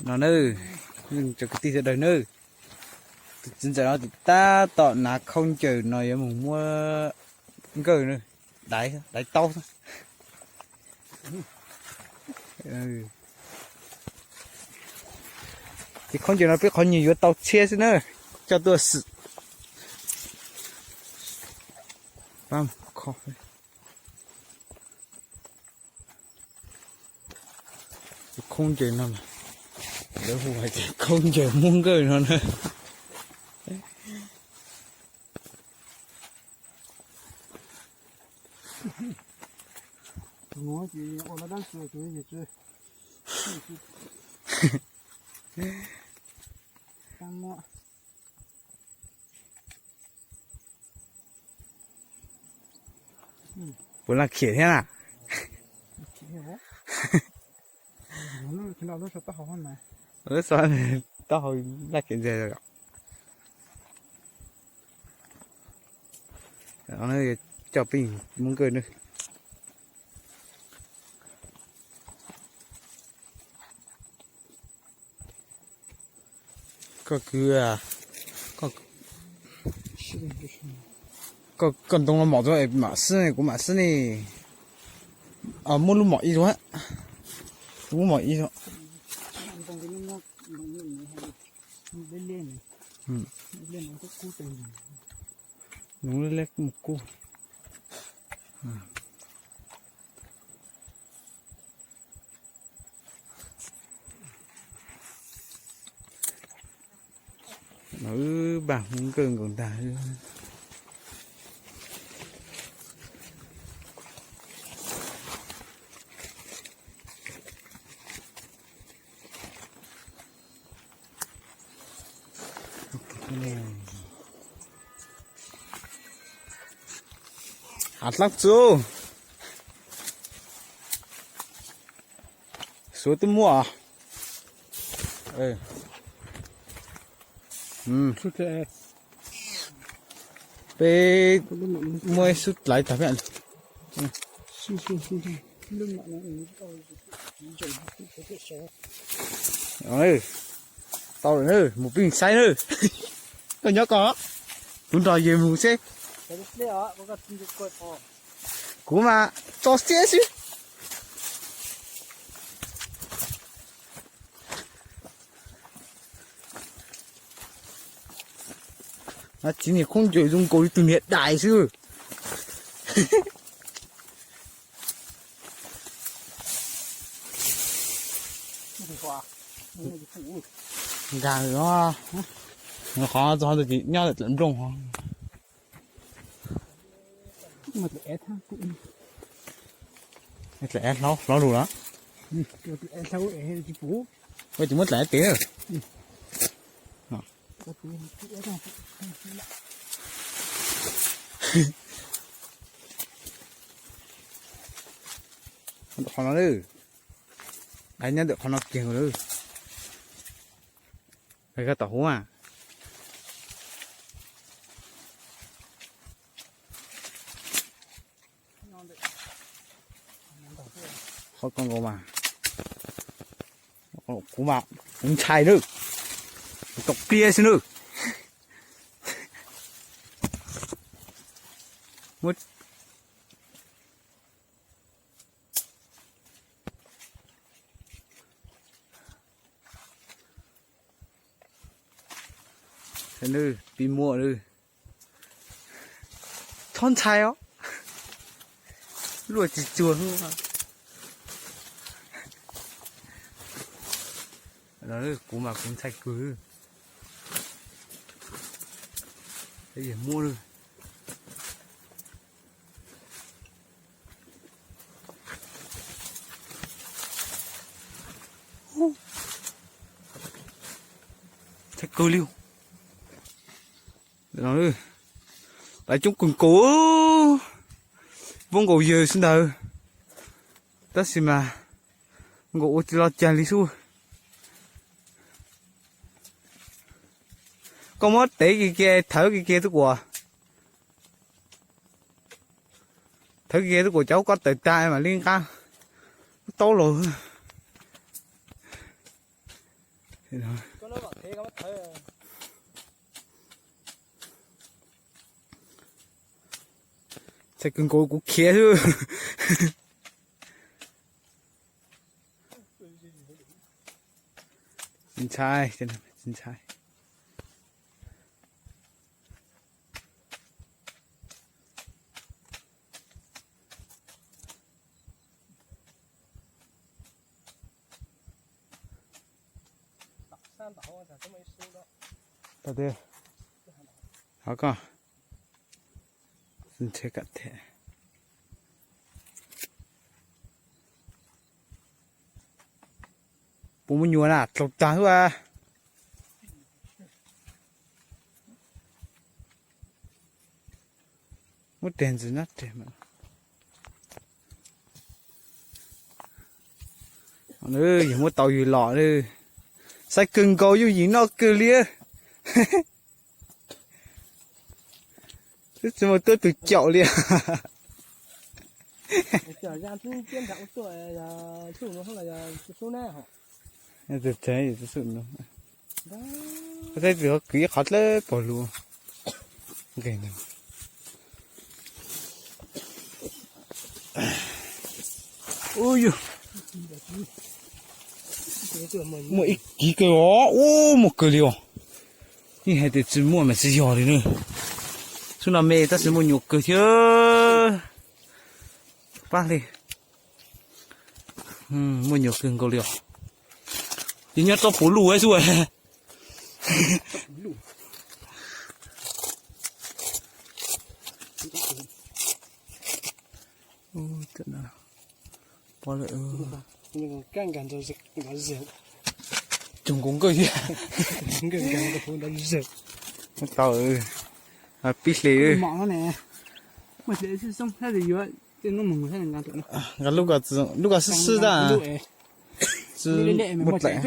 No nawb, tsoom kwv tij sawv daws nawb, tus txiv ntxawm no tab tom hnav khaub ncaws no yuav mus muab nkawj, daiv, daiv taub. Ces khaub ncaws no peb qhov nyiaj yuav tau txhiab xwb na, coj tuaj xwm. Khaub ncaws no, lawv hu hais tias khaub ncaws muab nkawj no na. Puas laj khiam thiab na? Lub xov taub hau laj khiam ntxiag. Coj peb mus muab nkawj na. Koj kwv, koj ntoo los mom txog mam xwb, kuv mam xwb ne. Muab lub mom ib zaug, muab mom ib zaug. Ntoo leb leb mus kub. Wb npaj hu nkawj nkaus ntag. Hav dlaab txug, xuv twb muaj. Peb muaj ib xub dlaiv tag. Tau lawm na, mus peb saib na. Koj nyob koj, kuv nrog yawg mus seb. Kuv mas tso siab xwb. Txiv niag khaub ncaws zoo nkaus li tus niag dais xwb. Nkag no, qhov txog tus tsis nyob lawm nplooj. Dlaim hlob lug lawm. Tsis muab dlaim tev na. Qhov no, nyob ntawm qhov no kiag lawm. Koj tom huv mas. Qhov ko nkaus mas, kuv mas kuv ntshai nawb, kuv tau pliab xwb nawb. Pib muaj, txhob ntshai os, luaj tsis tsuag. Kuv mas kuv ntshai kawg. Muab, ntshai kawg li. Lawv coob kawg nkaus, voob nkaus yawg xwb ntag, tab sis mas nkaus ua tsis lo cag li xwb. Koj muab tev kiag kiag, thawv kiag kiag tub kuam, thawv kiag kiag tub kuam, cov koj tawm tag mam li nqa taub los. Txhais kawg nkaus kuv khiav xwb. Tsis ntshai, tsis ntshai. Tau tiag. Thov koj. Ntshe kam thiab. Puas muaj nyuam na, dlaus tag xwb as. Muab riam ntxiv na, riam mas. Yog muab tau yus los, xaiv kawg nkaus yooj yim noj kawg li. Twb tsis muaj tuab tus caum li. Txhais tsis txhais, tsis txhais no. Saib tsis ho kwv ib qhov dlawb pog lug. Muaj ib kiv kawg os, ub, muaj kawg li os. Yeej hais tias tsis muaj mas tsis yog li na. Xub no me tab sis muaj nyuam kawg thiab. Pab li. Muaj nyuam kawg nkaus li os. Ces nyob rau puv luj xwb. Pom lawm. Cog nkaus nkawj thiab. Tau, pib hle. Nqa lub ko, lub ko sib sib tag. Tsis muaj dlaim.